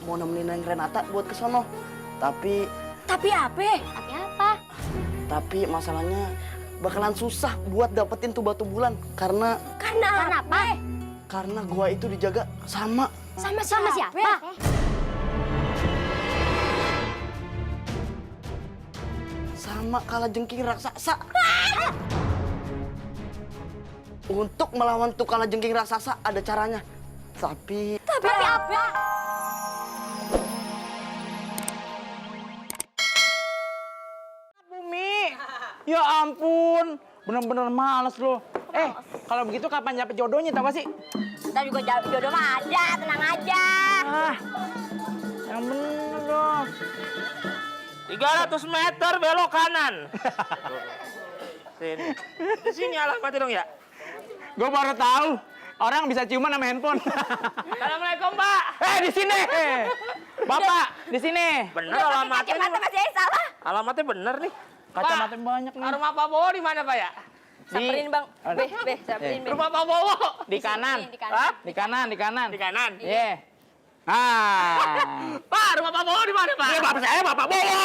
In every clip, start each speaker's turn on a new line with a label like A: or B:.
A: mau nemenin Neng Renata buat ke sono. Tapi
B: apa?
A: Tapi masalahnya bakalan susah buat dapetin tuh batu bulan karena
B: Apa?
A: karena gua itu dijaga sama
B: Sama siapa?
A: sama kalajengking raksasa. Untuk melawan tuh kalajengking raksasa ada caranya. Tapi
B: apa?
C: Bumi, ya ampun, bener-bener males loh. Kalau begitu kapan dapet jodohnya, tau gak sih?
B: Ntar juga jodoh mah ada, tenang aja.
C: Ah, yang bener dong.
D: 300 meter belok kanan. Sini. Di sini alamatnya dong ya.
C: Gue baru tahu orang bisa ciuman sama handphone.
D: Assalamualaikum, Pak.
C: Di sini. Bapak, di sini.
D: Bener
B: Udah pakai
D: alamatnya.
B: kacamata masih salah.
D: Alamatnya bener nih.
C: Kacamata
D: Pak,
C: banyak nih.
D: rumah Pak Bowo di mana, Pak ya?
B: Samperin Bang. Samperin Be.
D: Rumah Pak Bowo.
C: Di kanan.
B: Di kanan.
D: Hah?
C: Di kanan.
D: Di kanan.
C: Iya.
D: Pak, rumah Pak Bowo di mana, Pak?
C: Bapak saya Bapak Bowo.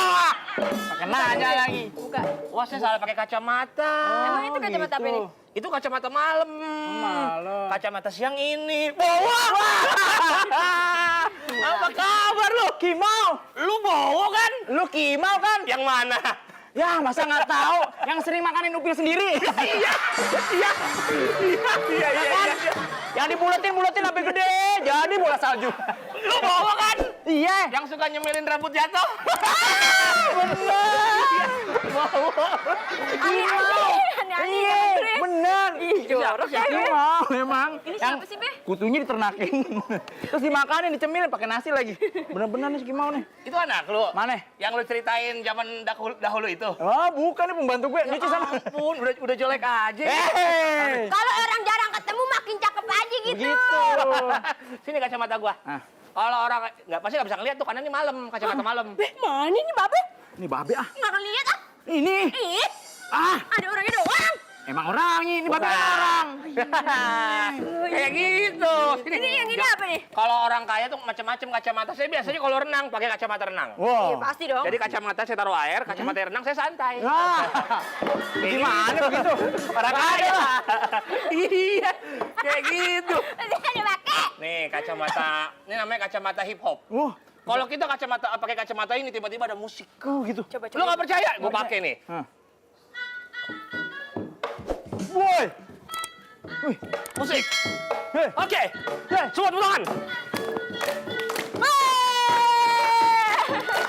C: Pakai nanya lagi.
B: Buka.
D: Wah, saya salah pakai kacamata.
B: Emang itu kacamata apa ini?
D: Itu kacamata malam.
C: Malam.
D: Kacamata siang ini. Bowo. Apa kabar lu?
C: Kimau.
D: Lu Bowo kan?
C: Lu Kimau kan?
D: Yang mana?
C: Ya, masa nggak tahu yang sering makanin upil sendiri.
D: Iya.
C: Yang dibuletin sampai gede, jadi bola salju.
D: Lu Bowo kan?
C: Iya.
D: Yang suka nyemilin rambut jatuh.
C: Iya, bener.
D: Siapa sih?
C: Kimau, memang.
B: Ini siapa sih, Be?
C: Kutunya diternakin. Terus dimakanin, dicemilin pakai nasi lagi. Bener-bener nih si Kimau nih.
D: Itu anak lu?
C: Mana?
D: Yang lu ceritain zaman dahulu itu?
C: Oh, bukan nih pembantu gue. Nyuci sama.
D: Ampun, udah jelek aja.
B: Kalau orang jarang ketemu makin cakep aja gitu.
C: Begitu.
D: Sini kacamata gua.
C: Ah.
D: Kalau orang pasti nggak bisa ngeliat tuh karena ini malam, kacamata malam.
B: Mana ini Babe?
C: Ini babe ah.
B: Nggak ngeliat ah.
C: Ini.
B: Ih,
C: Ah,
B: ada orangnya doang.
C: emang orangnya ini babe orang.
D: Kayak gitu.
B: Ini yang ini apa nih?
D: Kalau orang kaya tuh macam-macam kacamata. Saya biasanya kalau renang pakai kacamata renang.
C: Wow.
B: Iya pasti dong.
D: Jadi kacamata saya taruh air, kacamata renang saya santai.
C: Ah, gimana begitu?
D: Orang kaya. Iya, kayak gitu.
B: Ada pakai.
D: Nih kacamata, ini namanya kacamata hip hop.
C: Wah,
D: Kalau kita pakai kacamata ini tiba-tiba ada musik.
C: gitu.
B: Coba.
D: Lo nggak percaya? Gue pakai nih.
C: Boy.
D: Musik.
C: Hei.
D: Oke. Semua tepuk tangan.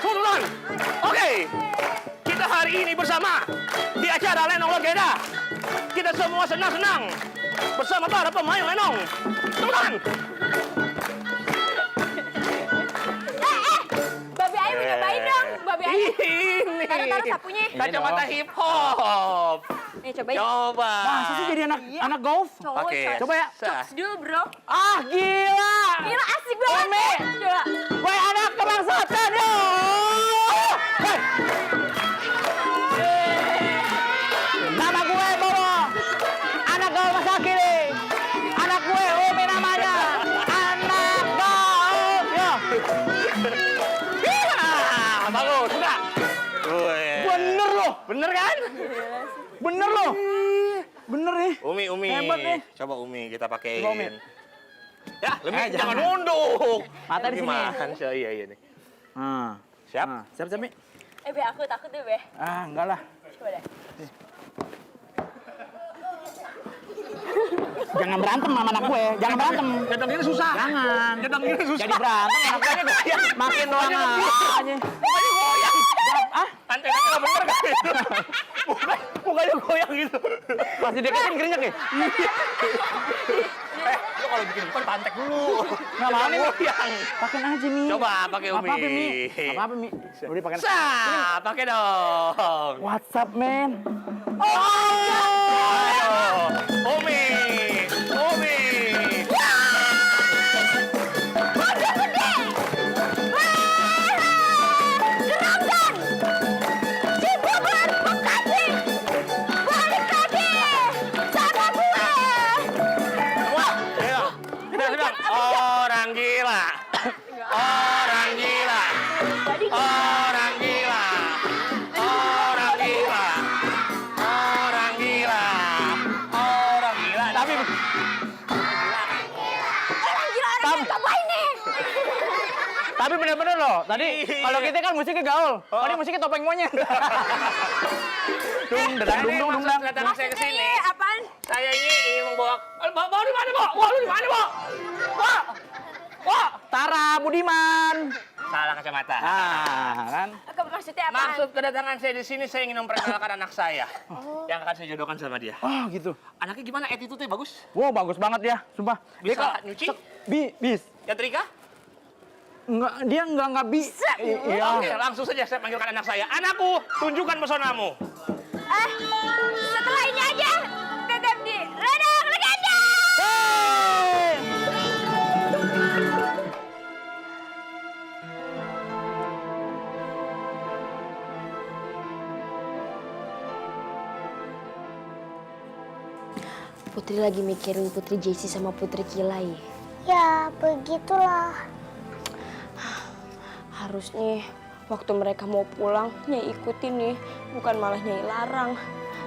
D: Semua tepuk tangan. Oke. Kita hari ini bersama di acara Lenong Legenda. Kita semua senang-senang bersama para pemain lenong. Tepuk tangan.
B: Babe Ayu mau nyobain dong. Babe Ayu.
D: Ini.
B: Taruh sapunya.
D: Kacamata hip hop.
B: Nih cobain.
D: Coba.
C: Masa sih jadi anak golf?
B: Cowok,
D: Oke.
B: cowok.
C: Coba ya.
B: Coks dulu bro.
C: Ah, gila.
B: Gila asik banget.
C: Ome.
B: Coba.
C: Woi, anak kebangsaan yo. Nama gue Bowo. Anak gaul masa kini. Anak gue Umi namanya. Anak gaul. Yo.
D: Bagus, sudah.
C: Bener loh.
D: Bener kan?
C: Bener loh. Bener nih.
D: Umi.
C: Hebat nih.
D: Coba Umi kita pakein.
C: Coba, Umi.
D: Ya, lebih jangan
C: jangan.
D: nunduk.
C: Mata di sini.
D: Gimana sih? Iya nih. Siap?
C: Siap, siap, Mi.
B: Be aku takut deh Be.
C: Ah, enggak lah.
B: Coba deh.
C: Jangan berantem sama anak gue. Jangan berantem.
D: Jadang ini susah.
C: Jangan.
D: Jadang ini susah.
C: Jadi berantem anak gue goyang. Makin doang aja.
D: Mukanya goyang.
C: Ah,
D: Antenanya nggak bener kan? Mukanya goyang gitu.
C: masih deketin kerinyak ya?
D: Lo kalau bikin bukan pantek dulu.
C: Nggak mau nih, Mi.
D: Goyang.
C: Pakai aja, Mi.
D: Coba pakai Umi.
C: Apa-apa, Mi. Apa-apa, Mi. Udah pakai.
D: Sah, pakai dong.
C: WhatsApp, men.
D: Ayo, Umi. Wah, sudah. Orang gila. Orang
C: Tapi bener-bener loh, tadi
D: Iya.
C: kalau kita kan musiknya gaul. Oh, ini musiknya topeng monyet. Dung, dadang, dung, dung, dung, dang.
D: Datang saya ke sini.
B: Apaan?
D: Saya ini ingin membawa... Bawa di mana, Bo? Wah, lu di mana, Bo? Wah! Wah!
C: Tara Budiman.
D: Salah kacamata.
C: Kan?
B: Maksudnya apaan?
D: Maksud kedatangan saya di sini, saya ingin memperkenalkan anak saya. Yang akan saya jodohkan sama dia.
C: Oh, gitu.
D: Anaknya gimana? Attitude-nya bagus?
C: Wow, bagus banget ya, sumpah. Dia
D: Bisa
C: kok-
D: nyuci?
C: Bis.
D: Nyetrika?
C: Enggak, dia enggak bisa. Iya.
D: Oke, langsung saja saya panggilkan anak saya. Anakku, tunjukkan pesonamu.
B: Setelah ini aja, tetap di Ladang Legenda.
C: Hey!
B: Putri lagi mikirin Putri Jessie sama Putri Kilai.
E: Ya, begitulah.
B: Harusnya waktu mereka mau pulang, Nyai ikutin nih, bukan malah Nyai larang.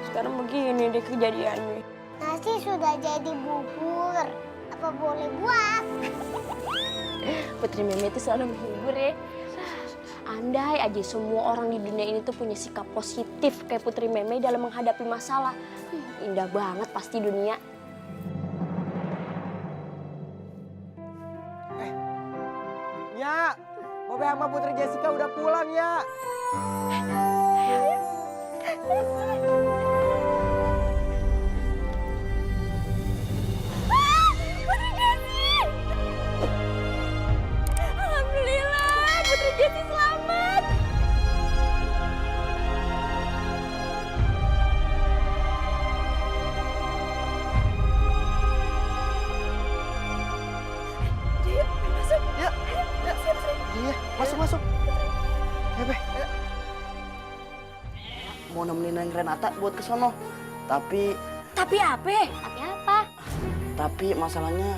B: Sekarang begini deh kejadiannya.
E: Nasi sudah jadi bubur. Apa boleh buat?
B: Putri Meme itu selalu menghibur ya. Andai aja semua orang di dunia ini tuh punya sikap positif kayak Putri Meme dalam menghadapi masalah. Indah banget pasti dunia.
F: Ya, Bobe sama Putri Jessica udah pulang ya.
B: Putri Jessie! Alhamdulillah, Putri Jessie selamat.
A: Iya, masuk. Be. Mau nemenin Neng Renata buat ke sono. Tapi
B: Tapi apa?
E: Tapi apa?
A: tapi masalahnya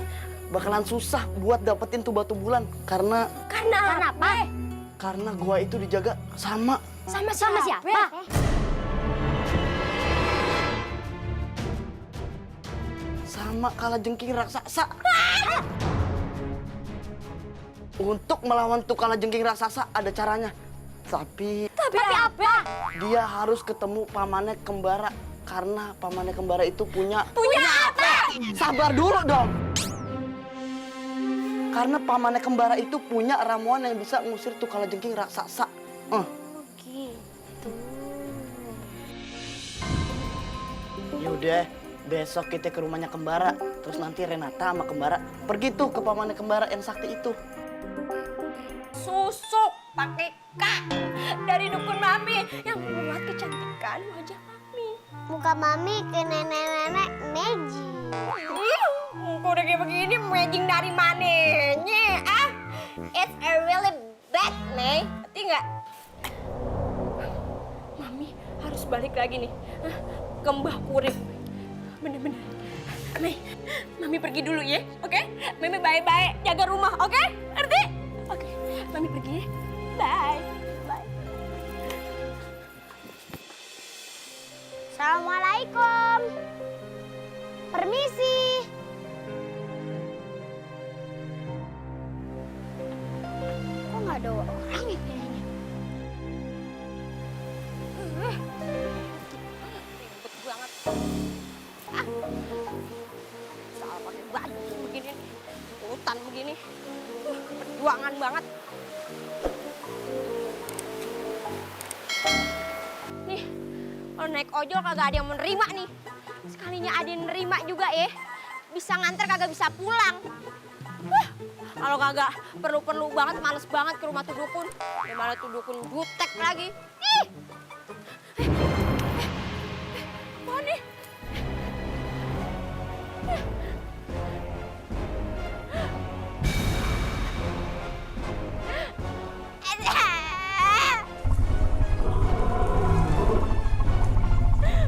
A: bakalan susah buat dapetin tuh batu bulan karena
B: Karena apa?
A: gua itu dijaga sama
B: Sama siapa?
A: kalajengking raksasa. Untuk melawan tuh kalajengking raksasa ada caranya. Tapi
B: Tapi apa?
A: dia harus ketemu pamannya kembara karena pamannya kembara itu punya
B: Punya apa?
A: Sabar dulu dong. Karena pamannya kembara itu punya ramuan yang bisa ngusir tuh kalajengking raksasa.
B: Gitu.
A: Yaudah, besok kita ke rumahnya kembara. Terus nanti Renata sama kembara pergi tuh ke pamannya kembara yang sakti itu.
B: Susuk pakai K dari dukun Mami yang membuat kecantikan wajah Mami.
E: Muka mami ke nenek-nenek Meji.
B: Kok udah kayak begini magic dari mananya? It's a really bad, May. Ngerti nggak? Mami harus balik lagi nih ke Mbah Kurip. Bener-bener. Mami pergi dulu ya, oke? Mami bye-bye, jaga rumah, oke? Ngerti? Oke, Mami pergi ya. Bye. Bye.
E: Assalamualaikum. Permisi. Kok nggak ada orang ya kayaknya?
B: Ribet banget. Salah pakai baju begini, urutan begini. Perjuangan banget. Nih, kalau naik ojol kagak ada yang menerima nih. Sekalinya ada yang nerima juga ya. Bisa nganter kagak bisa pulang. Kalau kagak perlu-perlu banget, males banget ke rumah tuh dukun. Gimana tuh dukun jutek lagi. Ih! Apaan nih?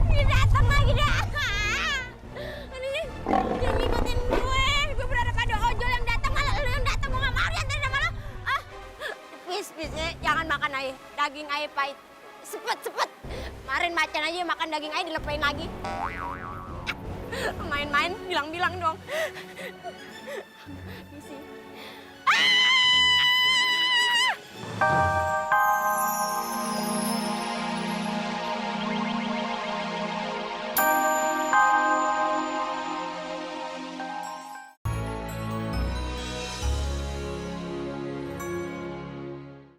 B: Dia datang lagi dah. Ini yang ngikutin gue. Gue berharap ada ojol yang datang, malah lu yang datang. Gue gak mau diantarin sama lu. Please, jangan makan air. Daging air pahit. Sepet. Kemarin macan aja makan daging air dilepain lagi. Main-main, bilang-bilang dong. Misi,